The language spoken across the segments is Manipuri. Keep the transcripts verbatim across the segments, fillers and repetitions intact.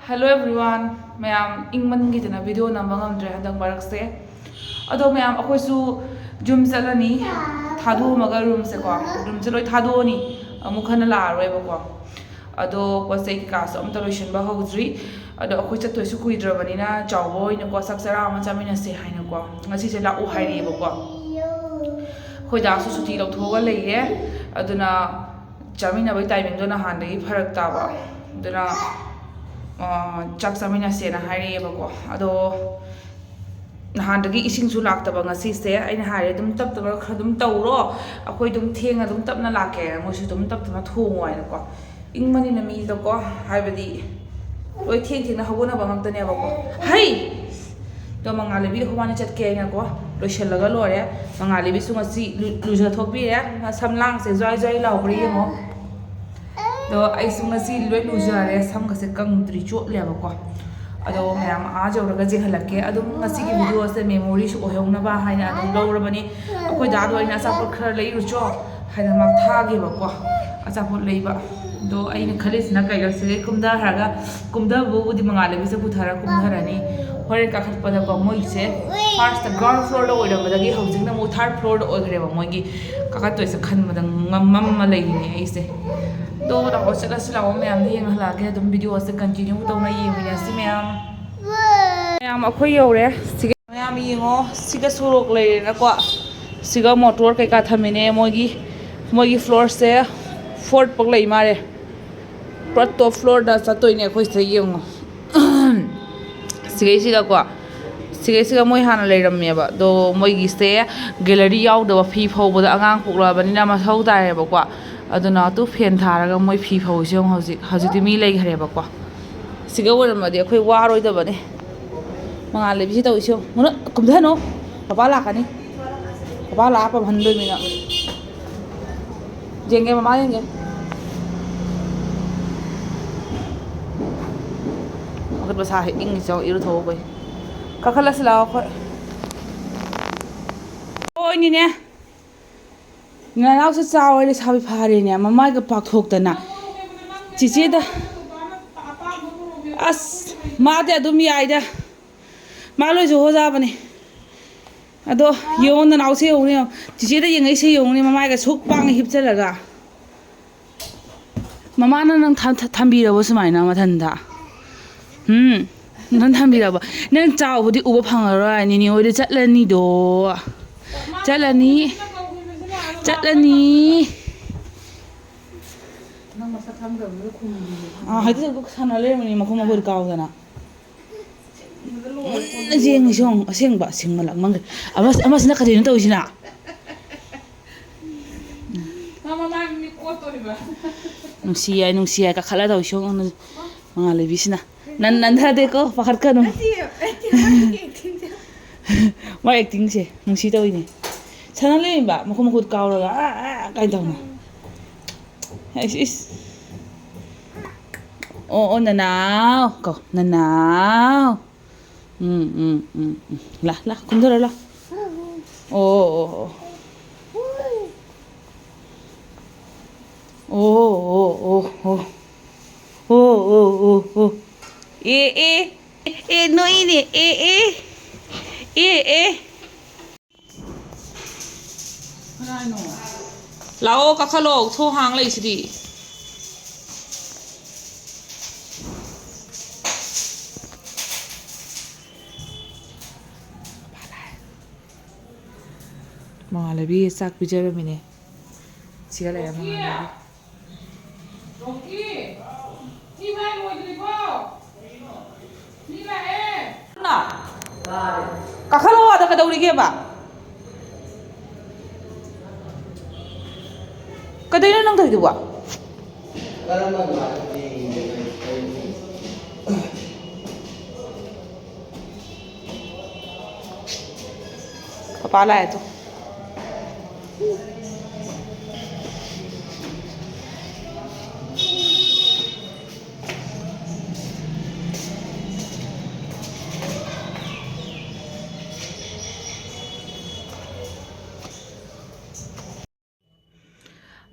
Hello everyone, ꯃꯌꯥꯝ ꯏꯪꯃꯟꯈꯤꯗꯅ video ꯅꯝꯕ ꯉꯝꯗ꯭ꯔꯦ ꯍꯟꯗꯛ ꯃꯔꯛꯁꯦ꯫ ꯑꯗꯣ ꯃꯌꯥꯝ ꯑꯩꯈꯣꯏꯁꯨ ꯌꯨꯝ ꯆꯠꯂꯅꯤ, ꯊꯥꯗꯣꯛꯑꯝꯃꯒ ꯔꯨꯝꯁꯦꯀꯣ, ꯔꯨꯝꯁꯦ ꯂꯣꯏ ꯊꯥꯗꯣꯛꯑꯅꯤ, ꯑꯃꯨꯛ ꯍꯟꯅ ꯂꯥꯛꯑꯔꯣꯏꯕꯀꯣ꯫ ꯑꯗꯣ ꯄꯣꯠ ꯆꯩ ꯀꯩꯀꯥꯁꯨ ꯑꯝꯇ ꯂꯣꯏꯁꯤꯟꯕ ꯍꯧꯗ꯭ꯔꯤ꯫ ꯑꯗꯣ ꯑꯩꯈꯣꯏ ꯆꯠꯇꯣꯏꯁꯨ ꯀꯨꯏꯗ꯭ꯔꯕꯅꯤꯅ ꯆꯥꯎꯕ ꯑꯣꯏꯅꯀꯣ ꯆꯥꯛ ꯆꯔꯥ ꯑꯃ ꯆꯥꯃꯤꯟꯅꯁꯦ ꯍꯥꯏꯅꯀꯣ ꯉꯁꯤꯁꯦ ꯂꯥꯛꯑꯣ ꯍꯥꯏꯔꯛꯑꯦꯕꯀꯣ꯫ ꯑꯩꯈꯣꯏ ꯗꯥꯁꯨ ꯁꯨꯇꯤ ꯂꯧꯊꯣꯛꯑꯒ ꯂꯩꯔꯦ, ꯑꯗꯨꯅ ꯆꯥꯃꯤꯟꯅꯕꯒꯤ timingꯗꯣ ꯅꯍꯥꯟꯗꯒꯤ ꯐꯔꯛ ꯇꯥꯕ꯫ ꯑꯗꯨꯅ ꯑ, ꯆꯥꯛ ꯆꯥꯃꯤꯟꯅꯁꯦꯅ ꯍꯥꯏꯔꯛꯑꯦꯕꯀꯣ꯫ ꯑꯗꯣ ꯅꯍꯥꯟꯗꯒꯤ ꯏꯁꯤꯡꯁꯨ ꯂꯥꯛꯇꯕ ꯉꯁꯤꯁꯦ꯫ ꯑꯩꯅ ꯍꯥꯏꯔꯦ, "ꯑꯗꯨꯝ ꯇꯞ ꯇꯞꯅ ꯈꯔ ꯑꯗꯨꯝ ꯇꯧꯔꯣ, ꯑꯩꯈꯣꯏ ꯑꯗꯨꯝ ꯊꯦꯡꯅ ꯑꯗꯨꯝ ꯇꯞꯅ ꯂꯥꯛꯀꯦ, ꯃꯣꯏꯁꯨ ꯑꯗꯨꯝ ꯇꯞ ꯇꯞꯅ ꯊꯣꯡꯉꯣ" ꯍꯥꯏꯅꯀꯣ꯫ ꯏꯪꯕꯅꯤꯅ ꯃꯤꯗꯣꯀꯣ, ꯍꯥꯏꯕꯗꯤ ꯂꯣꯏ ꯊꯦꯡ ꯊꯦꯡꯅ ꯍꯧꯒꯠꯅꯕ ꯉꯥꯛꯇꯅꯦꯕꯀꯣ꯫ ꯍꯩ! ꯑꯗꯣ ꯃꯉꯥꯜꯂꯩꯕꯤꯗ ꯑꯩꯈꯣꯏꯕꯥꯅꯤ ꯆꯠꯀꯦ ꯍꯥꯏꯅꯀꯣ, ꯂꯣꯏꯁꯤꯜꯂꯒ ꯂꯣꯏꯔꯦ꯫ ꯃꯉꯥꯜꯂꯩꯕꯤꯁꯨ ꯉꯁꯤ ꯂꯨ-, ꯂꯨꯖꯊꯣꯛꯄꯤꯔꯦ꯫ ꯁꯝꯂꯥꯡꯁꯦ ꯖ꯭ꯋꯥꯏ ꯖ꯭ꯋꯥꯏ ꯂꯥꯎꯕ꯭ꯔꯥ ꯌꯦꯡꯉꯣ꯫ ꯑꯗꯣ ꯑꯩꯁꯨ ꯉꯁꯤ ꯂꯣꯏ ꯂꯨꯖꯔꯦ, ꯁꯝꯒꯁꯦ ꯀꯪꯗ꯭ꯔꯤ, ꯆꯣꯠꯂꯦꯕꯀꯣ꯫ ꯑꯗꯣ ꯃꯌꯥꯝ ꯑꯥ ꯌꯧꯔꯒ ꯌꯦꯡꯍꯜꯂꯛꯀꯦ꯫ ꯑꯗꯨꯝ ꯉꯁꯤꯒꯤ videoꯁꯦ memoryꯁꯨ ꯑꯣꯏꯍꯧꯅꯕ ꯍꯥꯏꯅ ꯑꯗꯨꯝ ꯂꯧꯔꯕꯅꯤ꯫ ꯑꯩꯈꯣꯏ ꯗꯥꯗꯣ ꯑꯩꯅ "ꯑꯆꯥꯄꯣꯠ ꯈꯔ ꯂꯩꯔꯨꯆꯣ" ꯍꯥꯏꯅ ꯃꯥ ꯊꯥꯒꯦꯕꯀꯣ, ꯑꯆꯥꯄꯣꯠ ꯂꯩꯕ꯫ ꯑꯗꯣ ꯑꯩꯅ ꯈꯜꯂꯤꯁꯤꯅ ꯀꯩꯅꯣ, ꯁꯤꯗꯩ ꯀꯨꯝꯊꯈ꯭ꯔꯒ, ꯀꯨꯝꯊꯕꯕꯨꯗꯤ ꯃꯉꯥꯜꯂꯩꯕꯤꯁꯦ ꯄꯨꯊꯔ ꯀꯨꯝꯊꯔꯅꯤ꯫ ꯍꯣꯔꯦꯟ ꯀꯥꯈꯠꯄꯗꯀꯣ ꯃꯣꯏꯁꯦ firstꯇ ground floorꯗ ꯑꯣꯏꯔꯝꯕꯗꯒꯤ ꯍꯧꯖꯤꯛꯅ ꯑꯃꯨꯛ third floorꯗ ꯑꯣꯏꯈ꯭ꯔꯦꯕ ꯃꯣꯏꯒꯤ ꯀꯥꯈꯠꯇꯣꯏꯁꯦ ꯈꯟꯕꯗ ꯉꯝꯃꯝꯃ ꯂꯩꯔꯤꯅꯦ ꯑꯩꯁꯦ꯫ ꯑꯗꯣ ꯂꯥꯛꯑꯣ, ꯆꯠꯂꯁꯤ ꯂꯥꯛꯑꯣ, ꯃꯌꯥꯝꯗ ꯌꯦꯡꯍꯜꯂꯛꯑꯒꯦ꯫ ꯑꯗꯨꯝ videoꯁꯦ continue ꯇꯧꯅ ꯌꯦꯡꯃꯤꯟꯅꯁꯤ ꯃꯌꯥꯝ꯫ ꯃꯌꯥꯝ ꯑꯩꯈꯣꯏ ꯌꯧꯔꯦ꯫ ꯁꯤꯒ ꯃꯌꯥꯝ ꯌꯦꯡꯉꯣ, ꯁꯤꯒ ꯁꯣꯔꯣꯛ ꯂꯩꯔꯦꯅꯀꯣ꯫ ꯁꯤꯒ motor ꯀꯩꯀꯥ ꯊꯝꯃꯤꯅꯦ꯫ ꯃꯣꯏꯒꯤ, ꯃꯣꯏꯒꯤ floorꯁꯦ fourth ꯐꯥꯎ ꯂꯩ ꯃꯥꯜꯂꯦ꯫ ꯄꯨꯔꯥ top floorꯗ ꯆꯠꯇꯣꯏꯅꯦ ꯑꯩꯈꯣꯏ ꯁꯤꯗ ꯌꯦꯡꯉꯣ꯫ ꯁꯤꯒꯩꯁꯤꯒꯀꯣ, ꯁꯤꯒꯩꯁꯤꯒ ꯃꯣꯏ ꯍꯥꯟꯅ ꯂꯩꯔꯝꯃꯦꯕ꯫ ꯑꯗꯣ ꯃꯣꯏꯒꯤꯁꯦ gallery ꯌꯥꯎꯗꯕ, ꯐꯤ ꯐꯧꯕꯗ ꯑꯉꯥꯡ ꯄꯣꯛꯂꯛꯑꯕꯅꯤꯅ ꯃꯊꯧ ꯇꯥꯏꯌꯦꯕꯀꯣ꯫ ꯑꯗꯨꯅ ꯑꯗꯨ fan ꯊꯥꯔꯒ ꯃꯣꯏ ꯐꯤ ꯐꯧꯔꯤꯁꯦ ꯌꯦꯡꯉꯣ ꯍꯧꯖꯤꯛ꯫ ꯍꯧꯖꯤꯛꯇꯤ ꯃꯤ ꯂꯩꯈ꯭ꯔꯦꯕꯀꯣ꯫ ꯁꯤꯒ ꯑꯣꯏꯔꯝꯃꯗꯤ ꯑꯩꯈꯣꯏ ꯋꯥꯔꯣꯏꯗꯕꯅꯦ꯫ ꯃꯉꯥꯜ ꯂꯩꯕꯤꯁꯤ ꯇꯧꯔꯤꯁꯤ ꯌꯦꯡꯉꯣ꯫ ꯃꯨꯅ, ꯀꯨꯝꯊꯅꯣ꯫ ꯄꯄꯥ ꯂꯥꯛꯀꯅꯤ꯫ ꯄꯄꯥ ꯂꯥꯛꯑ ꯄꯝꯍꯟꯗꯣꯏꯅꯤꯅ꯫ ꯌꯦꯡꯒꯦ, ꯃꯃꯥ ꯌꯦꯡꯒꯦ꯫ ꯃꯈꯨꯠ ꯃꯁꯥ ꯍꯦꯛ ꯏꯪꯉꯤꯁꯦ ꯌꯦꯡꯉꯣ, ꯏꯔꯨꯊꯣꯛꯎꯕꯩ꯫ ꯀꯥꯈꯠꯂꯁꯤ ꯂꯥꯛꯑꯣ ꯑꯩꯈꯣꯏ꯫ ꯍꯣꯏꯅꯤꯅꯦ꯫ ꯅꯅꯥꯎꯁꯦ ꯆꯥꯎꯔꯦ, ꯂꯩꯁꯥꯕꯤ ꯐꯥꯔꯦꯅꯦ, ꯃꯃꯥꯏꯒ ꯄꯥꯛꯊꯣꯛꯇꯅ꯫ ꯆꯤꯆꯦꯗ꯫ ꯑꯁ, ꯃꯥꯗꯤ ꯑꯗꯨꯝ ꯌꯥꯏꯗ꯫ ꯃꯥ ꯂꯣꯏꯁꯨ ꯍꯣꯖꯥꯕꯅꯤ꯫ ꯑꯗꯣ ꯌꯦꯡꯉꯣ, ꯅꯅꯥꯎꯁꯦ ꯌꯦꯡꯉꯨꯅꯦ, ꯌꯦꯡꯉꯣ꯫ ꯆꯤꯆꯦꯗ ꯌꯦꯡꯉꯛꯏꯁꯦ ꯌꯦꯡꯉꯨꯅꯦ, ꯃꯃꯥꯏꯒ ꯁꯨꯛ ꯄꯥꯡꯉ ꯍꯤꯞꯆꯜꯂꯒ꯫ ꯃꯃꯥꯅ ꯅꯪ ꯊꯝ-, ꯊꯝꯕꯤꯔꯕꯣ ꯁꯨꯃꯥꯏꯅ ꯃꯊꯟꯇ? ꯎꯝ, ꯅꯪ ꯊꯝꯕꯤꯔꯕꯣ? ꯅꯪ ꯆꯥꯎꯕꯗꯤ ꯎꯕ ꯐꯪꯉꯔꯣꯏ꯫ ꯅꯤꯅꯦ ꯍꯣꯏꯗ ꯆꯠꯂꯅꯤꯗꯣ꯫ ꯆꯠꯂꯅꯤ꯫ ꯆꯠꯂꯅꯤ꯫ ꯅꯪ ꯃꯁꯛ ꯈꯪꯗꯕꯗꯨꯗ ꯈꯨꯝꯃꯤꯗꯨꯗꯤ꯫ ꯑꯥ, ꯍꯥꯏꯗꯤ ꯁꯥꯟꯅ ꯂꯩꯔꯝꯃꯤꯅꯤ ꯃꯈꯣꯡ ꯃꯈꯨꯠ ꯀꯥꯎꯗꯅ꯫ ꯃꯨꯟꯅ ꯌꯦꯡꯉꯤꯁꯤ ꯌꯦꯡꯉꯨ, ꯑꯁꯦꯡꯕ ꯁꯤꯡꯃꯜ ꯂꯥꯡꯃꯟꯈ꯭ꯔꯦ꯫ ꯑꯃ-, ꯑꯃꯁꯤꯅ ꯀꯔꯤꯅꯣ ꯇꯧꯔꯤꯁꯤꯅ? ꯃꯥ ꯃꯃꯥꯏ ꯃꯤꯠ ꯀꯣꯠꯇꯣꯔꯤꯕ꯫ ꯅꯨꯡꯁꯤ ꯌꯥꯏ, ꯅꯨꯡꯁꯤ ꯌꯥꯏ, ꯀꯥꯈꯠꯂ ꯇꯧꯔꯤꯁꯤ ꯌꯦꯡꯉꯨ, ꯃꯉꯥꯜ ꯂꯩꯕꯤꯁꯤꯅ꯫ ꯅꯟ-, ꯅꯟꯊꯗꯦꯀꯣ, ꯄꯥꯈꯠꯀꯅꯨ꯫ ꯅꯠꯇꯦ, ꯑꯩꯗꯤ ꯃꯥꯒꯤ ꯑꯦꯛꯇꯤꯡꯁꯦ꯫ ꯃꯥ ꯑꯦꯛꯇꯤꯡꯁꯦ ꯅꯨꯡꯁꯤ ꯇꯧꯔꯤꯅꯦ꯫ ꯁꯅꯥ ꯂꯩꯔꯤꯕ ꯃꯈꯨꯠ ꯃꯈꯨꯠ ꯀꯥꯎꯔꯒ ꯑꯥ, ꯑꯥ, ꯀꯥꯏ ꯇꯧꯅ꯫ ꯏꯁ, ꯏꯁ꯫ ꯑꯣ, ꯑꯣ, ꯅꯅꯥꯎ ꯀꯣ, ꯅꯅꯥꯎ꯫ ꯎꯝ, ꯎꯝ, ꯎꯝ, ꯎꯝ꯫ ꯂꯥ, ꯂꯥ, ꯀꯨꯝꯊꯔꯣ, ꯂꯥ꯫ ꯑꯣ, ꯑꯣ, ꯑꯣ, ꯑꯣ꯫ ꯑꯣ, ꯑꯣ, ꯑꯣ, ꯑꯣ꯫ ꯑꯣ, ꯑꯣ, ꯑꯣ, ꯑꯣ꯫ ꯑꯦ, ꯑꯦ꯫ ꯑꯦ, ꯅꯣꯛꯏꯅꯦ꯫ ꯑꯦ, ꯑꯦ꯫ ꯑꯦ, ꯑꯦ꯫ ꯀꯅꯥꯅꯣ? ꯂꯥꯛꯑꯣ, ꯀꯥꯈꯠꯂꯣ꯫ ꯊꯣꯡ ꯍꯥꯡ ꯂꯩꯁꯤꯗꯤ꯫ ꯃꯉꯥꯜꯂꯩꯕꯤ ꯆꯥꯛ ꯄꯤꯖꯔꯝꯃꯤꯅꯦ꯫ ꯁꯤꯒ ꯂꯩꯔꯦ ꯃꯉꯥꯜꯂꯩꯕꯤ꯫ ꯔꯣꯛꯀꯤ! ꯁꯤ ꯃꯥꯏ ꯂꯣꯏꯗ꯭ꯔꯤꯕꯣ? ꯃꯤ ꯂꯥꯛꯑꯦ! ꯀꯥꯈꯠꯂꯛꯑꯣ ꯑꯗ, ꯀꯩꯗꯧꯔꯤꯒꯦꯕ? ꯀꯩꯗꯧꯔꯤꯅꯣ ꯅꯪ ꯇꯧꯔꯤꯗꯨꯕꯣ? ꯄꯄꯥ ꯂꯥꯛꯑꯦ ꯇꯨ꯫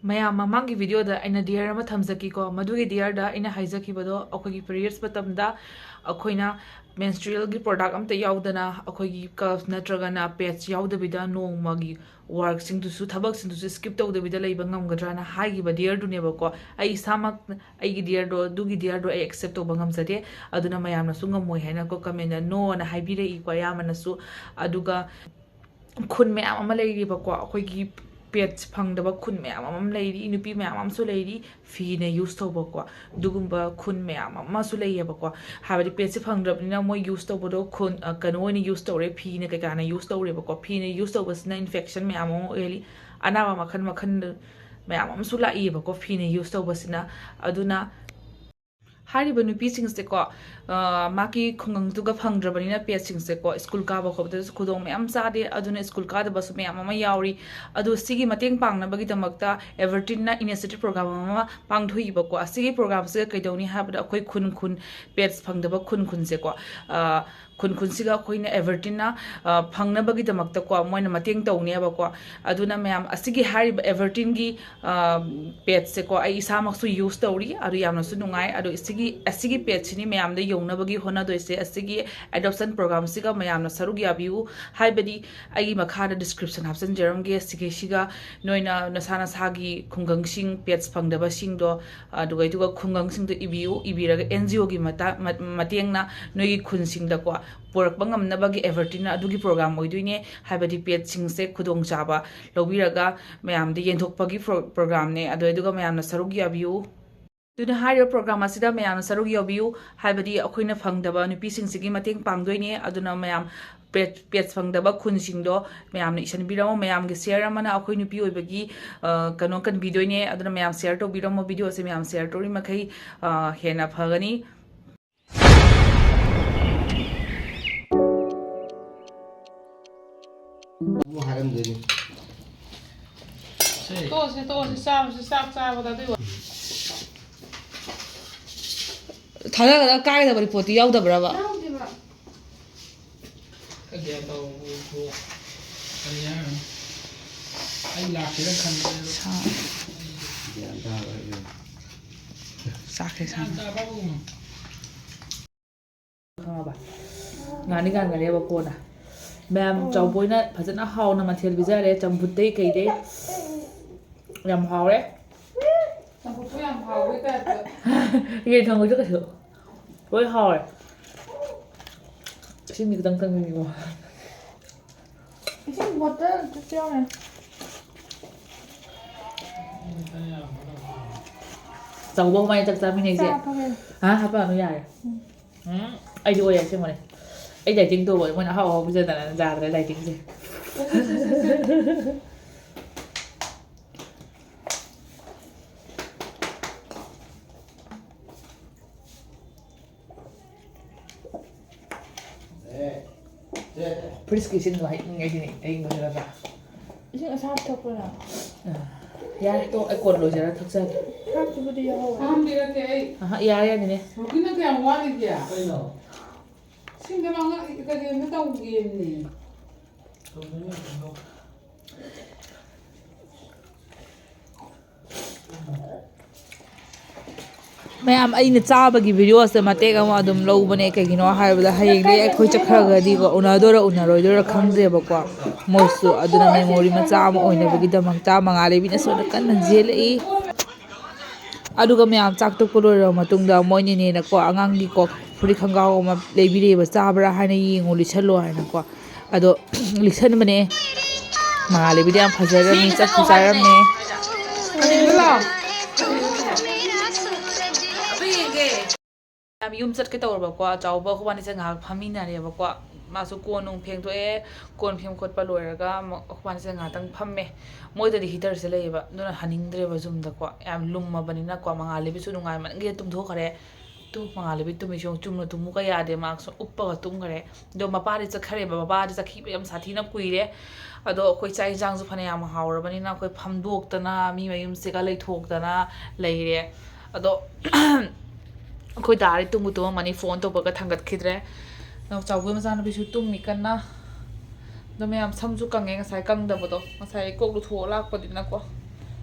ꯃꯌꯥꯝ, ꯃꯃꯥꯡꯒꯤ ꯚꯤꯗꯤꯑꯣꯗ ꯑꯩꯅ ꯗꯤꯌꯔ ꯑꯃ ꯊꯝꯖꯈꯤꯀꯣ꯫ ꯃꯗꯨꯒꯤ ꯗꯤꯌꯔꯗ ꯑꯩꯅ ꯍꯥꯏꯖꯈꯤꯕꯗꯣ, ꯑꯩꯈꯣꯏꯒꯤ ꯄꯤꯔꯤꯌꯠꯁ ꯃꯇꯝꯗ ꯑꯩꯈꯣꯏꯅ ꯃꯦꯟꯁꯇ꯭ꯔꯤꯌꯦꯜꯒꯤ ꯄ꯭ꯔꯣꯗꯛ ꯑꯝꯇ ꯌꯥꯎꯗꯅ, ꯑꯩꯈꯣꯏꯒꯤ ꯀꯞ ꯅꯠꯇ꯭ꯔꯒꯅ ꯄꯦꯠꯁ ꯌꯥꯎꯗꯕꯤꯗ ꯅꯣꯡꯃꯒꯤ ꯋꯥꯔꯛꯁꯤꯡꯗꯨꯁꯨ, ꯊꯕꯛꯁꯤꯡꯗꯨꯁꯨ ꯁ꯭ꯀꯤꯞ ꯇꯧꯗꯕꯤꯗ ꯂꯩꯕ ꯉꯝꯒꯗ꯭ꯔꯥꯅ ꯍꯥꯏꯈꯤꯕ ꯗꯤꯌꯔꯗꯨꯅꯦꯕꯀꯣ꯫ ꯑꯩ ꯏꯁꯥꯃꯛ ꯑꯩꯒꯤ ꯗꯤꯌꯔꯗꯣ, ꯑꯗꯨꯒꯤ ꯗꯤꯌꯔꯗꯣ ꯑꯩ ꯑꯦꯛꯁꯦꯞ ꯇꯧꯕ ꯉꯝꯖꯗꯦ꯫ ꯑꯗꯨꯅ ꯃꯌꯥꯝꯅꯁꯨ ꯉꯝꯃꯣꯏ ꯍꯥꯏꯅꯀꯣ ꯀꯃꯦꯟꯗ ꯅꯣꯅ ꯍꯥꯏꯕꯤꯔꯛꯏꯀꯣ ꯑꯌꯥꯝꯕꯅꯁꯨ꯫ ꯑꯗꯨꯒ ꯈꯨꯟ ꯃꯌꯥꯝ ꯑꯃ ꯂꯩꯔꯤꯕꯀꯣ, ꯑꯩꯈꯣꯏꯒꯤ ꯄꯦꯠꯁ ꯐꯪꯗꯕ ꯈꯨꯟ ꯃꯌꯥꯝ ꯑꯃ ꯂꯩꯔꯤ, ꯅꯨꯄꯤ ꯃꯌꯥꯝ ꯑꯃꯁꯨ ꯂꯩꯔꯤ, ꯐꯤꯅ ꯌꯨꯁ ꯇꯧꯕꯀꯣ꯫ ꯑꯗꯨꯒꯨꯝꯕ ꯈꯨꯟ ꯃꯌꯥꯝ ꯑꯃꯁꯨ ꯂꯩꯌꯦꯕꯀꯣ꯫ ꯍꯥꯏꯕꯗꯤ ꯄꯦꯠꯁꯦ ꯐꯪꯗ꯭ꯔꯕꯅꯤꯅ ꯃꯣꯏ ꯌꯨꯁ ꯇꯧꯕꯗꯣ ꯈꯨꯟ, ꯑ, ꯀꯩꯅꯣ ꯑꯣꯏꯅ ꯌꯨꯁ ꯇꯧꯔꯦ, ꯐꯤꯅ ꯀꯩꯀꯥꯅ ꯌꯨꯁ ꯇꯧꯔꯦꯕꯀꯣ꯫ ꯐꯤꯅ ꯌꯨꯁ ꯇꯧꯕꯁꯤꯅ ꯏꯟꯐꯦꯛꯁꯟ ꯃꯌꯥꯝ ꯑꯃ ꯑꯣꯏꯍꯜꯂꯤ, ꯑꯅꯥꯕ ꯃꯈꯜ ꯃꯈꯜ ꯃꯌꯥꯝ ꯑꯃꯁꯨ ꯂꯥꯛꯏꯕꯀꯣ ꯐꯤꯅ ꯌꯨꯁ ꯇꯧꯕꯁꯤꯅ꯫ ꯑꯗꯨꯅ ꯍꯥꯏꯔꯤꯕ ꯅꯨꯄꯤꯁꯤꯡꯁꯦꯀꯣ, ꯑ, ꯃꯥꯒꯤ ꯈꯨꯡꯒꯪꯗꯨꯒ ꯐꯪꯗ꯭ꯔꯕꯅꯤꯅ ꯄꯦꯠꯁꯤꯡꯁꯦꯀꯣ, ꯁ꯭ꯀꯨꯜ ꯀꯥꯕ ꯈꯣꯠꯄꯗꯁꯨ ꯈꯨꯗꯣꯡ ꯃꯌꯥꯝ ꯆꯥꯗꯦ꯫ ꯑꯗꯨꯅ ꯁ꯭ꯀꯨꯜ ꯀꯥꯗꯕꯁꯨ ꯃꯌꯥꯝ ꯑꯃ ꯌꯥꯎꯔꯤ꯫ ꯑꯗꯣ ꯁꯤꯒꯤ ꯃꯇꯦꯡ ꯄꯥꯡꯅꯕꯒꯤꯗꯃꯛꯇ ꯑꯦꯚꯔꯇꯤꯟꯅ ꯏꯅꯤꯁꯤꯌꯦꯇꯤꯚ ꯄ꯭ꯔꯣꯒ꯭ꯔꯥꯝ ꯑꯃ ꯄꯥꯡꯊꯣꯛꯏꯕꯀꯣ꯫ ꯑꯁꯤꯒꯤ ꯄ꯭ꯔꯣꯒ꯭ꯔꯥꯝꯁꯤꯒ ꯀꯩꯗꯧꯅꯤ ꯍꯥꯏꯕꯗ, ꯑꯩꯈꯣꯏ ꯈꯨꯟ ꯈꯨꯟ, ꯄꯦꯠꯁ ꯐꯪꯗꯕ ꯈꯨꯟ ꯈꯨꯟꯁꯦꯀꯣ, ꯑ, ꯈꯨꯟ ꯈꯨꯟꯁꯤꯒ ꯑꯩꯈꯣꯏꯅ ꯑꯦꯚꯔꯇꯤꯟꯅ, ꯑ, ꯐꯪꯅꯕꯒꯤꯗꯃꯛꯇꯀꯣ ꯃꯣꯏꯅ ꯃꯇꯦꯡ ꯇꯧꯅꯦꯕꯀꯣ꯫ ꯑꯗꯨꯅ ꯃꯌꯥꯝ, ꯑꯁꯤꯒꯤ ꯍꯥꯏꯔꯤꯕ ꯑꯦꯚꯔꯇꯤꯟꯒꯤ, ꯑ, ꯄꯦꯠꯁꯦꯀꯣ, ꯑꯩ ꯏꯁꯥꯃꯛꯁꯨ ꯌꯨꯁ ꯇꯧꯔꯤ, ꯑꯗꯨ ꯌꯥꯝꯅꯁꯨ ꯅꯨꯡꯉꯥꯏ꯫ ꯑꯗꯣ ꯁꯤꯒꯤ, ꯑꯁꯤꯒꯤ ꯄꯦꯠꯁꯤꯅꯤ ꯃꯌꯥꯝꯗ ꯌꯧꯅꯕꯒꯤ ꯍꯣꯠꯅꯗꯣꯏꯁꯦ꯫ ꯑꯁꯤꯒꯤ ꯑꯦꯗꯣꯞꯁꯟ ꯄ꯭ꯔꯣꯒ꯭ꯔꯥꯝꯁꯤꯒ ꯃꯌꯥꯝꯅ ꯁꯔꯨꯛ ꯌꯥꯕꯤꯌꯨ꯫ ꯍꯥꯏꯕꯗꯤ ꯑꯩꯒꯤ ꯃꯈꯥꯗ ꯗꯤꯁꯀ꯭ꯔꯤꯞꯁꯟ ꯍꯥꯞꯆꯤꯟꯖꯔꯝꯒꯦ꯫ ꯁꯤꯒꯤꯁꯤꯒ ꯅꯣꯏꯅ ꯅꯁꯥ ꯅꯁꯥꯒꯤ ꯈꯨꯡꯒꯪꯁꯤꯡ, ꯄꯦꯠꯁ ꯐꯪꯗꯕꯁꯤꯡꯗꯣ, ꯑꯗꯨꯒ, ꯑꯗꯨꯒ ꯈꯨꯡꯒꯪꯁꯤꯡꯗꯣ ꯏꯕꯤꯌꯨ꯫ ꯏꯕꯤꯔꯒ ꯑꯦꯟ ꯖꯤ ꯑꯣꯒꯤ ꯃꯇꯥ-, ꯃ-, ꯃꯇꯦꯡꯅ ꯅꯣꯏꯒꯤ ꯈꯨꯟꯁꯤꯡꯗꯀꯣ ꯄꯨꯔꯛꯄ ꯉꯝꯅꯕꯒꯤ ꯑꯦꯚꯔꯇꯤꯟꯅ ꯑꯗꯨꯒꯤ ꯄ꯭ꯔꯣꯒ꯭ꯔꯥꯝ ꯑꯣꯏꯗꯣꯏꯅꯦ꯫ ꯍꯥꯏꯕꯗꯤ ꯄꯦꯠꯁꯤꯡꯁꯦ ꯈꯨꯗꯣꯡꯆꯥꯕ ꯂꯧꯕꯤꯔꯒ ꯃꯌꯥꯝꯗ ꯌꯦꯟꯊꯣꯛꯄꯒꯤ ꯄ꯭ꯔꯣ-, ꯄ꯭ꯔꯣꯒ꯭ꯔꯥꯝꯅꯦ꯫ ꯑꯗꯨ, ꯑꯗꯨꯒ ꯃꯌꯥꯝꯅ ꯁꯔꯨꯛ ꯌꯥꯕꯤꯌꯨ꯫ ꯑꯗꯨꯅ ꯍꯥꯏꯔꯤꯕ ꯄ꯭ꯔꯣꯒ꯭ꯔꯥꯝ ꯑꯁꯤꯗ ꯃꯌꯥꯝꯅ ꯁꯔꯨꯛ ꯌꯥꯕꯤꯌꯨ꯫ ꯍꯥꯏꯕꯗꯤ ꯑꯩꯈꯣꯏꯅ ꯐꯪꯗꯕ ꯅꯨꯄꯤꯁꯤꯡꯁꯤꯒꯤ ꯃꯇꯦꯡ ꯄꯥꯡꯗꯣꯏꯅꯦ꯫ ꯑꯗꯨꯅ ꯃꯌꯥꯝ ꯄꯦꯠ-, ꯄꯦꯠꯁ ꯐꯪꯗꯕ ꯈꯨꯟꯁꯤꯡꯗꯣ ꯃꯌꯥꯝꯅ ꯏꯁꯤꯟꯕꯤꯔꯝꯃꯣ꯫ ꯃꯌꯥꯝꯒꯤ ꯁꯤꯌꯔ ꯑꯃꯅ ꯑꯩꯈꯣꯏ ꯅꯨꯄꯤ ꯑꯣꯏꯕꯒꯤ, ꯑ, ꯀꯩꯅꯣ ꯀꯟꯕꯤꯗꯣꯏꯅꯦ꯫ ꯑꯗꯨꯅ ꯃꯌꯥꯝ ꯁꯤꯌꯔ ꯇꯧꯕꯤꯔꯝꯃꯣ꯫ ꯚꯤꯗꯤꯑꯣꯁꯦ ꯃꯌꯥꯝ ꯁꯤꯌꯔ ꯇꯧꯔꯤ ꯃꯈꯩ, ꯑ, ꯍꯦꯟꯅ ꯐꯒꯅꯤ꯫ ꯑꯃꯨꯛ ꯍꯥꯏꯔꯝꯗꯣꯏꯅꯤ꯫ ꯁꯦ꯫ ꯇꯣꯛꯑꯁꯤ, ꯇꯣꯛꯑꯁꯤ, ꯆꯥꯕꯁꯤ, ꯆꯥꯛ ꯆꯥꯕꯗ ꯑꯗꯨꯏ ꯋꯥ-, ꯊꯥꯗꯒꯗꯕ ꯀꯥꯏꯒꯗꯕ ꯔꯤꯄꯣꯔꯠꯇꯤ ꯌꯥꯎꯗꯕ꯭ꯔꯕ? ꯌꯥꯎꯗꯦꯕ꯫ ꯀꯩ ꯇꯧꯕ ꯀꯔꯤ ꯍꯥꯏꯔꯨꯅꯤ? ꯑꯩ ꯂꯥꯛꯀꯦꯅ ꯈꯟꯕꯅꯦ꯫ ꯁꯥ-, ꯆꯥꯛꯁꯦ ꯁꯥ-, ꯈꯪꯉꯕ? ꯉꯥꯅꯤ ꯉꯥꯟꯒꯅꯦꯕ ꯀꯣꯟꯅ꯫ ꯃꯌꯥꯝ, ꯆꯥꯎꯕꯣꯏꯅ ꯐꯖꯅ ꯍꯥꯎꯅ ꯃꯊꯦꯜ ꯄꯤꯖꯔꯦ, ꯆꯝꯐꯨꯠꯇꯩ ꯀꯩꯗꯩ꯫ ꯌꯥꯝ ꯍꯥꯎꯔꯦ꯫ ꯆꯝꯐꯨꯠꯄꯨ ꯌꯥꯝ ꯍꯥꯎꯕꯩ ꯇꯥꯏꯞꯇ꯫ ꯌꯦꯟ ꯊꯣꯡꯕꯁꯨ ꯀꯩꯁꯨ ꯂꯣꯏ ꯍꯥꯎꯔꯦ꯫ ꯏꯁꯤꯡꯗꯤ ꯈꯤꯇꯪ ꯊꯛꯅꯤꯡꯉꯤꯀꯣ꯫ ꯏꯁꯤꯡ ꯕꯣꯇꯜ ꯑꯗꯨꯁꯨ ꯌꯥꯎꯔꯦ꯫ ꯆꯥꯎꯕ ꯀꯃꯥꯏꯅ ꯆꯥꯛ ꯆꯥꯃꯤꯟꯅꯩꯁꯦ? ꯆꯥ ꯐꯔꯦ꯫ ꯍꯥ, ꯍꯥꯞꯄꯛꯑꯅꯨ ꯌꯥꯔꯦ꯫ ꯎꯝ꯫ ꯎꯝ, ꯑꯩꯗꯤ ꯑꯣꯏ ꯑꯁꯦꯡꯕꯅꯦ꯫ ꯑꯩ dieting ꯇꯧꯕ ꯃꯣꯏꯅ ꯑꯍꯥꯎ ꯑꯍꯥꯎ ꯄꯤꯖꯗꯅ ꯌꯥꯗ꯭ꯔꯦ dietingꯁꯦ꯫ Fridgeꯀꯤ ꯏꯁꯤꯡꯗꯣ ꯍꯩꯅꯤꯡꯉꯦ ꯁꯤꯅꯤ, ꯑꯌꯤꯡꯕꯁꯨ ꯅꯠꯇ꯭ꯔꯥ? ꯏꯁꯤꯡ ꯑꯁꯥꯕ ꯊꯛꯄ꯭ꯔꯥ ꯅꯪ? ꯑ, ꯌꯥꯔꯦ, ꯇꯣꯛ, ꯑꯩ ꯀꯣꯟꯅ ꯂꯣꯏꯖꯔꯒ ꯊꯛꯆꯒꯦ꯫ ꯆꯥꯛꯇꯨꯕꯨꯗꯤ ꯌꯥꯎꯍꯧꯋꯦ꯫ ꯐꯥꯝꯕꯤꯔꯛꯀꯦ ꯑꯩ꯫ ꯑꯍ, ꯌꯥꯔꯦ, ꯌꯥꯅꯤꯅꯦ꯫ ꯔꯨꯕꯤꯅ ꯀꯌꯥꯝ ꯋꯥꯠꯂꯤꯒꯦ? ꯀꯩꯅꯣ? ꯁꯤꯡꯗ ꯃꯥ ꯉꯥ ꯀꯩꯅꯣꯝꯇ ꯇꯧꯒꯦꯝꯅꯦ꯫ ꯃꯌꯥꯝ, ꯑꯩꯅ ꯆꯥꯕꯒꯤ videoꯁꯦ ꯃꯇꯦꯛ ꯑꯃ ꯑꯗꯨꯝ ꯂꯧꯕꯅꯦ꯫ ꯀꯩꯒꯤꯅꯣ ꯍꯥꯏꯕꯗ ꯍꯌꯦꯡꯗꯒꯤ ꯑꯩꯈꯣꯏ ꯆꯠꯈ꯭ꯔꯒꯗꯤꯀꯣ, ꯎꯅꯗꯣꯏꯔ ꯎꯅꯔꯣꯏꯗꯣꯏꯔ ꯈꯪꯗ꯭ꯔꯦꯕꯀꯣ꯫ ꯃꯣꯏꯁꯨ ꯑꯗꯨꯅ memory ꯃꯆꯥ ꯑꯃ ꯑꯣꯏꯅꯕꯒꯤꯗꯃꯛꯇ ꯃꯉꯥꯜꯂꯩꯕꯤꯅ ꯁꯣꯝꯗ ꯀꯟꯅ ꯌꯦꯜꯂꯛꯏ꯫ ꯑꯗꯨꯒ ꯃꯌꯥꯝ ꯆꯥꯛ ꯇꯣꯛꯄ ꯂꯣꯏꯔꯕ ꯃꯇꯨꯡꯗ ꯃꯣꯏ ꯅꯦꯅꯦꯅꯀꯣ ꯑꯉꯥꯡꯒꯤꯀꯣ ꯐꯨꯔꯤꯠ ꯈꯣꯡꯒ꯭ꯔꯥꯎ ꯑꯃ ꯂꯩꯕꯤꯔꯦꯕ, ꯆꯥꯕ꯭ꯔꯥ ꯍꯥꯏꯅ ꯌꯦꯡꯉꯨ, ꯂꯤꯠꯁꯜꯂꯣ ꯍꯥꯏꯅꯀꯣ꯫ ꯑꯗꯣ ꯂꯤꯠꯁꯟꯕꯅꯦ꯫ ꯃꯉꯥꯜꯂꯩꯕꯤꯗꯤ ꯌꯥꯝ ꯐꯖꯔꯝꯃꯤ, ꯆꯠꯁꯨ ꯆꯥꯔꯝꯃꯦ꯫ ꯌꯥꯝ ꯌꯨꯝ ꯆꯠꯀꯦ ꯇꯧꯔꯕꯀꯣ, ꯆꯥꯎꯕ ꯑꯩꯈꯣꯏꯕꯥꯅꯤꯁꯦ ꯉꯥꯏꯍꯥꯛ ꯐꯝꯃꯤꯟꯅꯔꯦꯕꯀꯣ꯫ ꯃꯥꯁꯨ ꯀꯣꯟ ꯅꯨꯡ ꯐꯦꯡꯗꯣꯛꯑꯦ, ꯀꯣꯟ ꯐꯦꯡ ꯈꯣꯠꯄ ꯂꯣꯏꯔꯒ ꯑꯃꯨꯛ ꯑꯩꯈꯣꯏꯕꯥꯅꯤꯁꯦ ꯉꯥꯏꯍꯥꯛꯇꯪ ꯐꯝꯃꯦ꯫ ꯃꯣꯏꯗꯗꯤ heaterꯁꯦ ꯂꯩꯌꯦꯕ, ꯑꯗꯨꯅ ꯍꯟꯅꯤꯡꯗ꯭ꯔꯦꯕ ꯌꯨꯝꯗꯀꯣ, ꯌꯥꯝ ꯂꯨꯝꯃꯕꯅꯤꯅꯀꯣ꯫ ꯃꯉꯥꯜꯂꯩꯕꯤꯁꯨ ꯅꯨꯡꯉꯥꯏꯃꯟꯒꯤ ꯇꯨꯝꯊꯣꯛꯈ꯭ꯔꯦ꯫ ꯇꯨ ꯃꯉꯥꯜꯂꯩꯕꯤ ꯇꯨꯝꯃꯤꯁꯨ ꯌꯦꯡꯉꯨ, ꯆꯨꯝꯅ ꯇꯨꯝꯃꯨꯒ ꯌꯥꯗꯦ, ꯃꯥꯁꯨ ꯎꯞꯄꯒ ꯇꯨꯝꯈ꯭ꯔꯦ꯫ ꯑꯗꯣ ꯃꯄꯥꯗꯤ ꯆꯠꯈ꯭ꯔꯦꯕ, ꯃꯄꯥꯗꯤ ꯆꯠꯈꯤꯕ ꯌꯥꯝ ꯁꯥꯊꯤꯅ ꯀꯨꯏꯔꯦ꯫ ꯑꯗꯣ ꯑꯩꯈꯣꯏ ꯆꯥꯛ ꯌꯦꯟꯁꯥꯡꯁꯨ ꯐꯅꯌꯥꯝ ꯍꯥꯎꯔꯕꯅꯤꯅ ꯑꯩꯈꯣꯏ ꯐꯝꯗꯣꯛꯇꯅ ꯃꯤ ꯃꯌꯨꯝꯁꯤꯒ ꯂꯩꯊꯣꯛꯇꯅ ꯂꯩꯔꯦ꯫ ꯑꯗꯣ ꯑꯩꯈꯣꯏ ꯗꯥꯗꯤ ꯇꯨꯝꯕꯨ ꯇꯨꯝꯃꯝꯃꯅꯤ, phone ꯇꯧꯕꯒ ꯊꯥꯡꯒꯠꯈꯤꯗ꯭ꯔꯦ꯫ ꯅꯥꯎꯆꯥꯎꯕꯤ ꯃꯆꯥꯅꯨꯄꯤꯁꯨ ꯇꯨꯝꯃꯤ ꯀꯟꯅ꯫ ꯑꯗꯣ ꯃꯌꯥꯝ, ꯁꯝꯁꯨ ꯀꯪꯉꯦ ꯉꯁꯥꯏ ꯀꯪꯗꯕꯗꯣ, ꯉꯁꯥꯏ ꯀꯣꯛ ꯂꯨꯊꯣꯛꯑ ꯂꯥꯛꯄꯅꯤꯅꯀꯣ꯫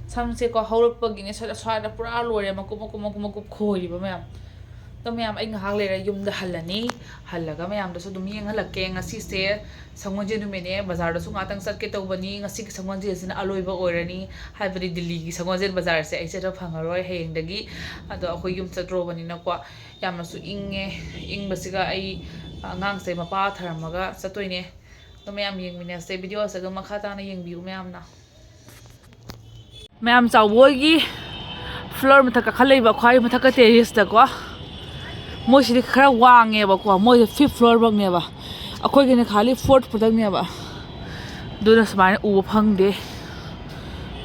ꯁꯝꯁꯦꯀꯣ ꯍꯧꯔꯛꯄꯒꯤꯅꯦ ꯁ꯭ꯋꯥꯏꯗ, ꯁ꯭ꯋꯥꯏꯗ ꯄꯨꯔꯥ ꯂꯣꯏꯔꯦ, ꯃꯀꯨꯞ ꯃꯀꯨꯞ ꯃꯀꯨꯞ ꯃꯀꯨꯞ ꯈꯣꯏꯔꯤꯕ ꯃꯌꯥꯝ꯫ ꯑꯗꯣ ꯃꯌꯥꯝ, ꯑꯩ ꯉꯥꯏꯍꯥꯛ ꯂꯩꯔ ꯌꯨꯝꯗ ꯍꯜꯂꯅꯤ꯫ ꯍꯜꯂꯒ ꯃꯌꯥꯝꯗꯁꯨ ꯑꯗꯨꯝ ꯌꯦꯡꯍꯜꯂꯛꯀꯦ꯫ ꯉꯁꯤꯁꯦ ꯁꯒꯣꯜꯁꯦꯟ ꯅꯨꯃꯤꯠꯅꯦ, ꯕꯖꯥꯔꯗꯁꯨ ꯉꯥꯛꯇꯪ ꯆꯠꯀꯦ ꯇꯧꯕꯅꯤ꯫ ꯉꯁꯤꯒꯤ ꯁꯒꯣꯜꯁꯦꯟꯁꯤꯅ ꯑꯂꯣꯏꯕ ꯑꯣꯏꯔꯅꯤ, ꯍꯥꯏꯕꯗꯤ ꯗꯤꯜꯂꯤꯒꯤ ꯁꯒꯣꯜꯁꯦꯟ ꯕꯖꯥꯔꯁꯦ ꯑꯩ ꯆꯠꯄ ꯐꯪꯉꯔꯣꯏ ꯍꯌꯦꯡꯗꯒꯤ꯫ ꯑꯗꯣ ꯑꯩꯈꯣꯏ ꯌꯨꯝ ꯆꯠꯇ꯭ꯔꯣꯕꯅꯤꯅꯀꯣ, ꯌꯥꯝꯅꯁꯨ ꯏꯪꯉꯦ꯫ ꯏꯪꯕꯁꯤꯒ ꯑꯩ ꯑꯉꯥꯡꯁꯦ ꯃꯄꯥ ꯊꯔꯝꯃꯒ ꯆꯠꯇꯣꯏꯅꯦ꯫ ꯑꯗꯣ ꯃꯌꯥꯝ ꯌꯦꯡꯃꯤꯟꯅꯁꯦ, ꯚꯤꯗꯤꯑꯣꯁꯦ ꯑꯗꯨꯝ ꯃꯈꯥ ꯇꯥꯅ ꯌꯦꯡꯕꯤꯌꯨ ꯃꯌꯥꯝꯅ꯫ ꯃꯌꯥꯝ ꯆꯥꯎꯕ ꯍꯣꯏꯒꯤ ꯐ꯭ꯂꯣꯔ ꯃꯊꯛ ꯀꯥꯈꯠꯂꯛꯏꯕ, ꯈ꯭ꯋꯥꯏ ꯃꯊꯛꯀ ꯇꯦꯔꯦꯁꯇꯀꯣ꯫ ꯃꯣꯏꯁꯤꯗꯤ ꯈꯔ ꯋꯥꯡꯉꯦꯕꯀꯣ, ꯃꯣꯏꯁꯦ ꯐꯤꯐ ꯐ꯭ꯂꯣꯔ ꯐꯛꯅꯦꯕ, ꯑꯩꯈꯣꯏꯒꯤꯅ ꯈꯥꯂꯤ ꯐꯣꯔꯠ ꯈꯛꯇꯪꯅꯦꯕ꯫ ꯑꯗꯨꯅ ꯁꯨꯃꯥꯏꯅ ꯎꯕ ꯐꯪꯗꯦ,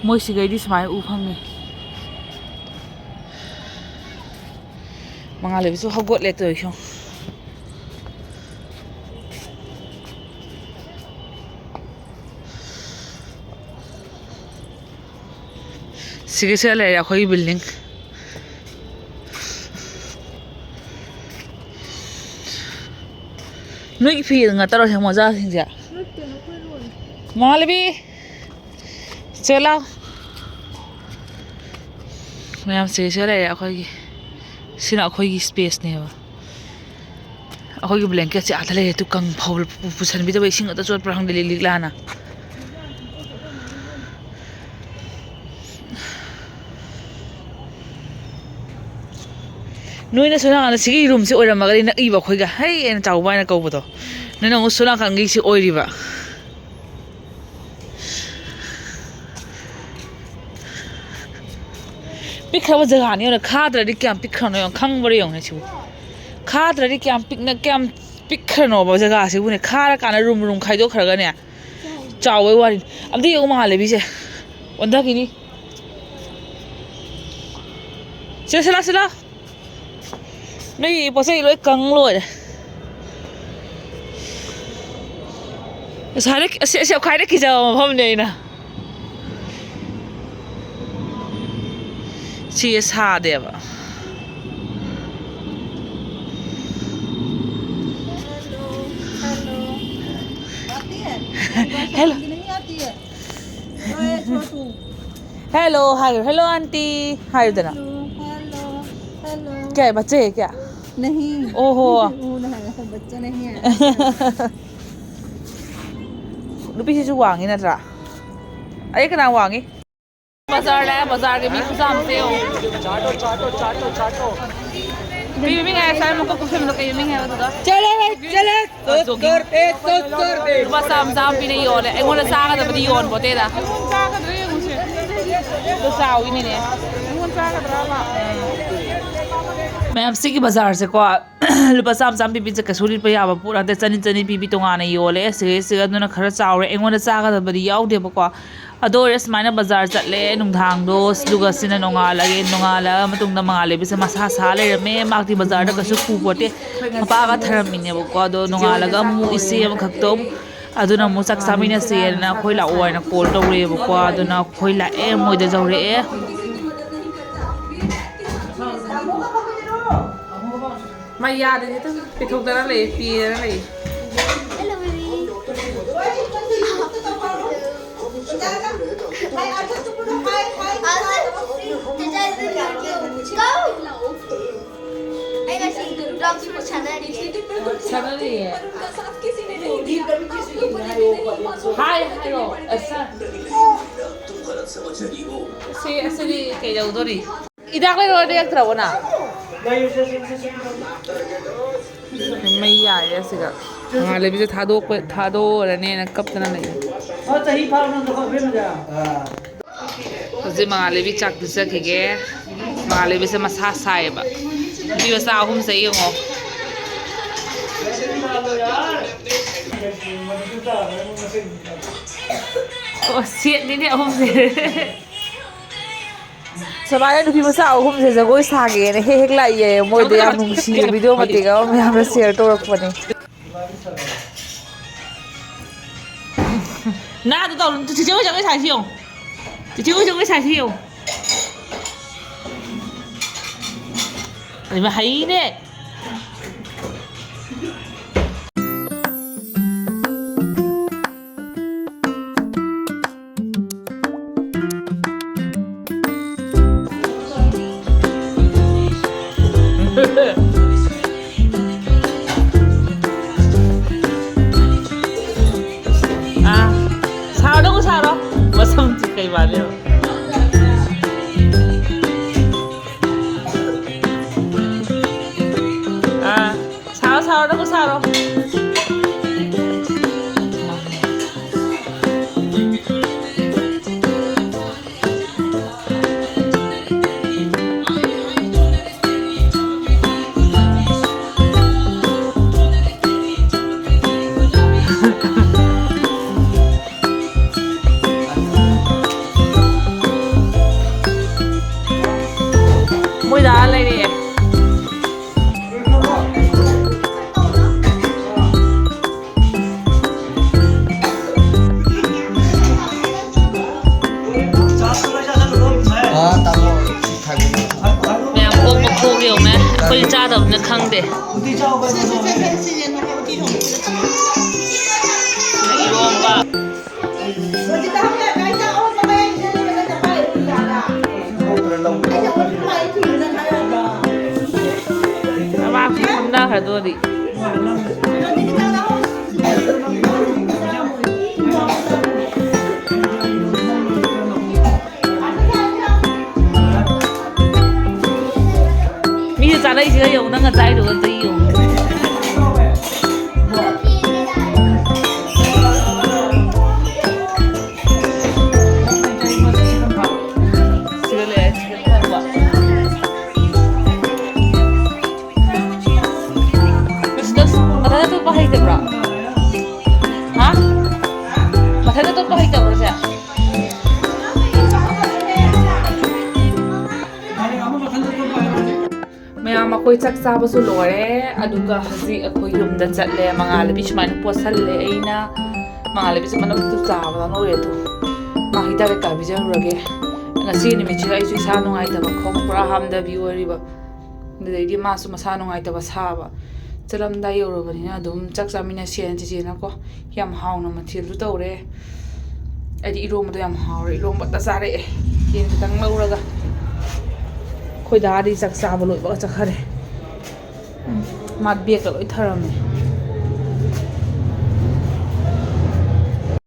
ꯃꯣꯏꯁꯤꯈꯩꯗꯤ ꯁꯨꯃꯥꯏꯅ ꯎꯕ ꯐꯪꯉꯦ꯫ ꯃꯉꯥꯜ ꯂꯩꯕꯤꯁꯨ ꯍꯧꯒꯠꯂꯦ ꯇꯧꯔꯤꯁꯦ꯫ ꯁꯤꯒꯤꯁꯦ ꯂꯩꯔꯦ ꯑꯩꯈꯣꯏꯒꯤ ꯕꯤꯜꯗꯤꯡ꯫ ꯅꯣꯏꯒꯤ ꯐꯤ ꯉꯥꯛꯇꯔꯣ ꯍꯦ ꯃꯣꯖꯥꯁꯤꯡꯁꯦ? ꯅꯠꯇꯦ, ꯑꯩꯈꯣꯏ ꯂꯣꯏꯔꯦ꯫ ꯃꯉꯥꯜꯂꯩꯕꯤ, ꯆꯦ ꯂꯥꯎ꯫ ꯃꯌꯥꯝ ꯁꯤꯒꯤꯁꯦ ꯂꯩꯔꯦ ꯑꯩꯈꯣꯏꯒꯤ꯫ ꯁꯤꯅ ꯑꯩꯈꯣꯏꯒꯤ ꯁ꯭ꯄꯦꯁꯅꯦꯕ꯫ ꯑꯩꯈꯣꯏꯒꯤ ꯕ꯭ꯂꯦꯡꯀꯦꯠꯁꯦ ꯑꯥꯗ ꯂꯩꯔꯦ꯫ ꯑꯗꯨ ꯀꯪ ꯐꯧ ꯄꯨꯁꯟꯕꯤꯗꯕ ꯏꯁꯤꯡ ꯑꯗ ꯆꯣꯠꯄ꯭ꯔꯥ ꯈꯪꯗꯦ, ꯂꯤꯛ ꯂꯤꯛ ꯂꯥꯅ꯫ ꯅꯣꯏꯅ ꯁꯣꯝ ꯅꯥꯀꯟꯗ ꯁꯤꯒꯤ ꯔꯨꯝꯁꯦ ꯑꯣꯏꯔꯝꯃꯒꯗꯤ ꯅꯛꯏꯕ ꯑꯩꯈꯣꯏꯒ, ꯍꯩ ꯍꯥꯏꯅ ꯆꯥꯎꯕ ꯍꯥꯏꯅ ꯀꯧꯕꯗꯣ꯫ ꯅꯣꯏꯅ ꯑꯃꯨꯛ ꯁꯣꯝ ꯅꯥꯀꯟꯒꯤꯁꯤ ꯑꯣꯏꯔꯤꯕ꯫ ꯄꯤꯛꯈ꯭ꯔꯕ ꯖꯒꯥꯅꯤ ꯌꯦꯡꯉꯨꯅꯦ, ꯈꯥꯗ꯭ꯔꯗꯤ ꯀꯌꯥꯝ ꯄꯤꯛꯈ꯭ꯔꯅꯣ ꯌꯦꯡꯉꯨ, ꯈꯪꯕ꯭ꯔꯥ ꯌꯦꯡꯉꯨꯅꯦ ꯁꯤꯕꯨ꯫ ꯈꯥꯗ꯭ꯔꯗꯤ ꯀꯌꯥꯝ ꯄꯤꯛꯅ, ꯀꯌꯥꯝ ꯄꯤꯛꯈ꯭ꯔꯅꯣꯕ ꯖꯒꯥꯁꯤꯕꯨꯅꯦ꯫ ꯈꯥꯔꯀꯥꯟꯗ ꯔꯨꯝ ꯔꯨꯝ ꯈꯥꯏꯗꯣꯛꯈ꯭ꯔꯒꯅꯦ, ꯆꯥꯎꯕꯩ ꯋꯥꯔꯤꯅꯤ꯫ ꯑꯝꯇ ꯌꯦꯡꯉꯨ ꯃꯉꯥꯜꯂꯩꯕꯤꯁꯦ, ꯑꯣꯟꯊꯈꯤꯅꯤ꯫ ꯁꯦ, ꯁꯤ ꯂꯥꯎ, ꯁꯤ ꯂꯥꯎ꯫ ꯅꯣꯏꯒꯤ ꯄꯣꯠ ꯆꯩ ꯂꯣꯏ ꯀꯪ ꯂꯣꯏꯔꯦ꯫ ꯉꯁꯥꯏꯗ ꯑꯁꯤ, ꯑꯁꯤ ꯈ꯭ꯋꯥꯏꯗꯒꯤ ꯀꯤꯖꯕ ꯃꯐꯝꯅꯦ ꯑꯩꯅ꯫ ꯁꯤ ꯁꯥꯗꯦꯕ꯫ हेलो। नहीं आती है। Hello ꯍꯥꯏꯈ꯭ꯔꯣ꯫ Hello aunty ꯍꯥꯏꯌꯨꯗꯅ꯫ Hello, hello, hello. क्या है, बच्चे हैं क्या? नहीं। ओहो। वो ना है, बच्चा नहीं है। ꯅꯨꯄꯤꯁꯤꯁꯨ ꯋꯥꯡꯉꯤ ꯅꯠꯇ꯭ꯔꯥ? ꯑꯩ ꯀꯅꯥ ꯋꯥꯡꯉꯤ? ꯕꯖꯥꯔ ꯂꯥꯛꯑꯦ, ꯕꯖꯥꯔꯒꯤ ꯃꯤ ꯈꯨꯌꯥꯝꯁꯦ ꯌꯦꯡꯉꯣ꯫ ꯀꯩ ꯃꯃꯤꯡ ꯍꯥꯏ? ꯉꯁꯥꯏ ꯃꯀꯣꯛ ꯀꯨꯞꯁꯟꯕꯗꯣ ꯀꯩ ꯃꯃꯤꯡ ꯍꯥꯏꯕ ꯑꯗꯨꯗ? ꯆꯠꯂꯦ, ꯆꯠꯂꯦ꯫ ꯁꯣꯠ ꯁꯣꯠ ꯀꯔ ꯄꯦ, ꯁꯣꯠ ꯁꯣꯠ ꯀꯔ ꯄꯦ꯫ ꯂꯨꯄꯥ ꯆꯥꯝꯃ ꯆꯥꯝꯃ ꯄꯤꯅ ꯌꯣꯜꯂꯦ꯫ ꯑꯩꯉꯣꯟꯗ ꯆꯥꯒꯗꯕꯗꯤ ꯌꯣꯟꯄꯣꯠꯇꯦꯗ꯫ ꯑꯩꯉꯣꯟꯗ ꯆꯥꯒꯗ꯭ꯔꯥ ꯌꯦꯡꯉꯨꯁꯦ꯫ ꯑꯗꯣ ꯆꯥꯎꯋꯤꯅꯦꯅꯦ꯫ ꯑꯩꯉꯣꯟꯗ ꯆꯥꯒꯗ꯭ꯔꯕ? ꯃꯌꯥꯝ ꯁꯤꯒꯤ ꯕꯖꯥꯔꯁꯦꯀꯣ, ꯂꯨꯄꯥ ꯆꯥꯝꯃ ꯆꯥꯝꯃ ꯄꯤꯕꯤꯁꯦ ꯀꯩꯁꯨ ꯂꯤꯠꯄ ꯌꯥꯕ ꯄꯣꯠ ꯅꯠꯇꯦ꯫ ꯆꯅꯤ ꯆꯅꯤ ꯄꯤꯕꯤ ꯇꯣꯉꯥꯟꯅ ꯌꯣꯜꯂꯦ꯫ ꯁꯤꯒꯩꯁꯤꯒ ꯑꯗꯨꯅ ꯈꯔ ꯆꯥꯎꯔꯦ꯫ ꯑꯩꯉꯣꯟꯗ ꯆꯥꯒꯗꯕꯗꯤ ꯌꯥꯎꯗꯦꯕꯀꯣ꯫ ꯑꯗꯣ ꯑꯣꯏꯔꯦ ꯁꯨꯃꯥꯏꯅ ꯕꯖꯥꯔ ꯆꯠꯂꯦ ꯅꯨꯡꯗꯥꯡꯗꯣ, ꯑꯗꯨꯒ ꯁꯤꯅ ꯅꯣꯡꯉꯥꯜꯂꯒꯦ꯫ ꯅꯣꯡꯉꯥꯜꯂꯒ ꯃꯇꯨꯡꯗ ꯃꯉꯥꯜꯂꯩꯕꯤꯁꯦ ꯃꯁꯥ ꯁꯥ ꯂꯩꯔꯝꯃꯦ꯫ ꯃꯥꯛꯇꯤ ꯕꯖꯥꯔꯗ ꯀꯩꯁꯨ ꯄꯨꯄꯣꯠꯇꯦ, ꯃꯄꯥꯒ ꯊꯔꯝꯃꯤꯅꯦꯕꯀꯣ꯫ ꯑꯗꯣ ꯅꯣꯡꯉꯥꯜꯂꯒ ꯑꯃꯨꯛ ꯏꯆꯦ ꯑꯃꯈꯛꯇꯣ, ꯑꯗꯨꯅ ꯑꯃꯨꯛ ꯆꯥꯛ ꯆꯥꯃꯤꯟꯅꯁꯦꯅ ꯑꯩꯈꯣꯏ ꯂꯥꯛꯑꯣ ꯍꯥꯏꯅ ꯀꯣꯜ ꯇꯧꯔꯛꯑꯦꯕꯀꯣ꯫ ꯑꯗꯨꯅ ꯑꯩꯈꯣꯏ ꯂꯥꯛꯑꯦ, ꯃꯣꯏꯗ ꯌꯧꯔꯛꯑꯦ꯫ ꯃꯩ ꯌꯥꯗ꯭ꯔꯦ, ꯍꯦꯛꯇ ꯄꯤꯊꯣꯛꯇꯅ ꯂꯩ, ꯄꯤꯗꯅ ꯂꯩ꯫ Hello, baby. Go. ꯑꯩ ꯉꯁꯤ ꯗ꯭ꯔꯝꯁ ꯁꯥꯟꯅꯔꯤꯌꯦ꯫ ꯁꯥꯟꯅꯔꯤꯌꯦ꯫ ꯍꯥꯏ ꯍꯥꯏꯔꯣ, ꯑꯁ꯫ ꯁꯤ ꯑꯁꯤꯗꯤ ꯀꯩꯗꯧꯗꯣꯔꯤ? ꯍꯤꯗꯥꯛ ꯂꯩꯔꯨꯔ ꯂꯩꯔꯛꯇ꯭ꯔꯕꯣ ꯅꯪ? ꯃꯩ ꯌꯥꯏꯌꯦ ꯑꯁꯤꯗ꯫ ꯃꯉꯥꯜꯂꯩꯕꯤꯁꯦ ꯊꯥꯗꯣꯛꯄ, ꯊꯥꯗꯣꯛꯑꯔꯅꯦꯅ ꯀꯞꯇꯅ ꯂꯩꯌꯦ꯫ ꯍꯧꯖꯤꯛ ꯃꯉꯥꯜꯂꯩꯕꯤ ꯆꯥꯛ ꯄꯤꯖꯈꯤꯒꯦ꯫ ꯃꯉꯥꯜꯂꯩꯕꯤꯁꯦ ꯃꯁꯥ ꯁꯥꯏꯌꯦꯕ꯫ ꯅꯨꯄꯤ ꯃꯆꯥ ꯑꯍꯨꯝꯁꯦ ꯌꯦꯡꯉꯣ꯫ ꯑꯣ, ꯁꯦꯠꯅꯤꯅꯦ ꯑꯍꯨꯝꯁꯦ꯫ ꯁꯨꯃꯥꯏꯅ ꯅꯨꯄꯤ ꯃꯆꯥ ꯑꯍꯨꯝꯁꯦ ꯖꯒꯣꯏ ꯁꯥꯒꯦꯅ ꯍꯦꯛ ꯍꯦꯛ ꯂꯥꯛꯏꯌꯦ꯫ ꯃꯣꯏꯗ ꯌꯥꯝ ꯅꯨꯡꯁꯤꯕ ꯚꯤꯗꯤꯑꯣ ꯃꯇꯦꯛ ꯑꯃ ꯃꯌꯥꯝꯅ ꯁꯤꯌꯔ ꯇꯧꯔꯛꯄꯅꯦ꯫ ꯅꯥꯗꯣ ꯇꯧꯔꯨꯅꯨ꯫ ꯆꯤꯆꯦ ꯍꯣꯏ ꯖꯒꯣꯏ ꯁꯥꯏꯁꯤ ꯌꯦꯡꯉꯨ꯫ ꯆꯤꯆꯦ ꯍꯣꯏ ꯖꯒꯣꯏ ꯁꯥꯏꯁꯤ ꯌꯦꯡꯉꯨ꯫ ꯑꯗꯨꯃ ꯍꯩꯅꯦ꯫ ꯃꯥꯅꯦ꯫ ꯑꯥ, ꯁꯥꯔꯣ, ꯁꯥꯔꯣ, ꯅꯪꯕꯨ ꯁꯥꯔꯣ꯫ ꯃꯣꯏꯗ ꯑꯥ ꯂꯩꯔꯛꯑꯦ꯫ ꯃꯌꯥꯝ ꯑꯣꯛꯄ ꯈꯣꯛ ꯌꯦꯡꯉꯨꯅꯦ꯫ ꯑꯩꯈꯣꯏ ꯆꯥꯗꯕꯅꯤꯅ ꯈꯪꯗꯦ꯫ ꯏꯔꯣꯝꯕ꯫ ꯑꯃ ꯐꯝꯅꯈ꯭ꯔꯗꯣꯔꯤ꯫ ꯃꯤꯅ ꯆꯥꯅꯩꯁꯤꯒ ꯌꯦꯡꯉꯨ, ꯅꯪꯅ ꯆꯥꯏꯗꯨꯒ ꯑꯝꯇ ꯌꯦꯡꯉꯨ꯫ ꯁꯤꯗ ꯂꯩꯔꯦ, ꯆꯤꯛꯀꯟ ꯊꯣꯡꯕ꯫ ꯃꯁꯤꯗ ꯃꯊꯟꯗ ꯇꯣꯠꯄ ꯍꯩꯇꯕ꯭ꯔꯣ? ꯍꯥ? ꯃꯊꯟꯗ ꯇꯣꯠꯄ ꯍꯩꯇꯕ꯭ꯔꯣ ꯁꯦ? ꯃꯌꯥꯝ, ꯑꯩꯈꯣꯏ ꯆꯥꯛ ꯆꯥꯕꯁꯨ ꯂꯣꯏꯔꯦ, ꯑꯗꯨꯒ ꯍꯧꯖꯤꯛ ꯑꯩꯈꯣꯏ ꯌꯨꯝꯗ ꯆꯠꯂꯦ꯫ ꯃꯉꯥꯜꯂꯩꯕꯤ ꯁꯨꯃꯥꯏꯅ ꯄꯣꯠꯁꯜꯂꯦ ꯑꯩꯅ꯫ ꯃꯉꯥꯜꯂꯩꯕꯤꯁꯦ ꯃꯅꯝꯗꯨ ꯆꯥꯕꯗ ꯂꯣꯏꯔꯦ ꯑꯗꯨ꯫ ꯃꯥ ꯍꯤꯗꯥꯛ ꯀꯩꯀꯥ ꯄꯤꯖꯔꯨꯔꯒꯦ꯫ ꯉꯁꯤ ꯅꯨꯃꯤꯠꯁꯤꯗ ꯑꯩꯁꯨ ꯏꯁꯥ ꯅꯨꯡꯉꯥꯏꯇꯕ, ꯈꯣꯡ ꯄꯨꯔꯥ ꯍꯥꯝꯊꯕꯤ ꯑꯣꯏꯔꯤꯕ꯫ ꯑꯗꯨꯗꯩꯗꯤ ꯃꯥꯁꯨ ꯃꯁꯥ ꯅꯨꯡꯉꯥꯏꯇꯕ ꯁꯥꯕ꯫ ꯆꯠꯂꯝꯗꯥꯏ ꯌꯧꯔꯕꯅꯤꯅ ꯑꯗꯨꯝ ꯆꯥꯛ ꯆꯥꯃꯤꯟꯅꯁꯦꯅ ꯆꯤꯆꯦꯅꯀꯣ ꯌꯥꯝ ꯍꯥꯎꯅ ꯃꯊꯦꯜꯁꯨ ꯇꯧꯔꯦ꯫ ꯑꯩꯗꯤ ꯏꯔꯣꯝꯕꯗꯣ ꯌꯥꯝ ꯍꯥꯎꯔꯦ, ꯏꯔꯣꯝꯕꯇ ꯆꯥꯔꯛꯑꯦ꯫ ꯌꯦꯟ ꯈꯤꯇꯪ ꯂꯧꯔꯒ꯫ ꯑꯩꯈꯣꯏ ꯗꯥꯗꯤ ꯆꯥꯛ ꯆꯥꯕ ꯂꯣꯏꯕꯒ ꯆꯠꯈꯔꯦ꯫ ꯎꯝ, ꯃꯥ ꯕꯦꯒꯀ ꯂꯣꯏ ꯊꯔꯝꯃꯦ꯫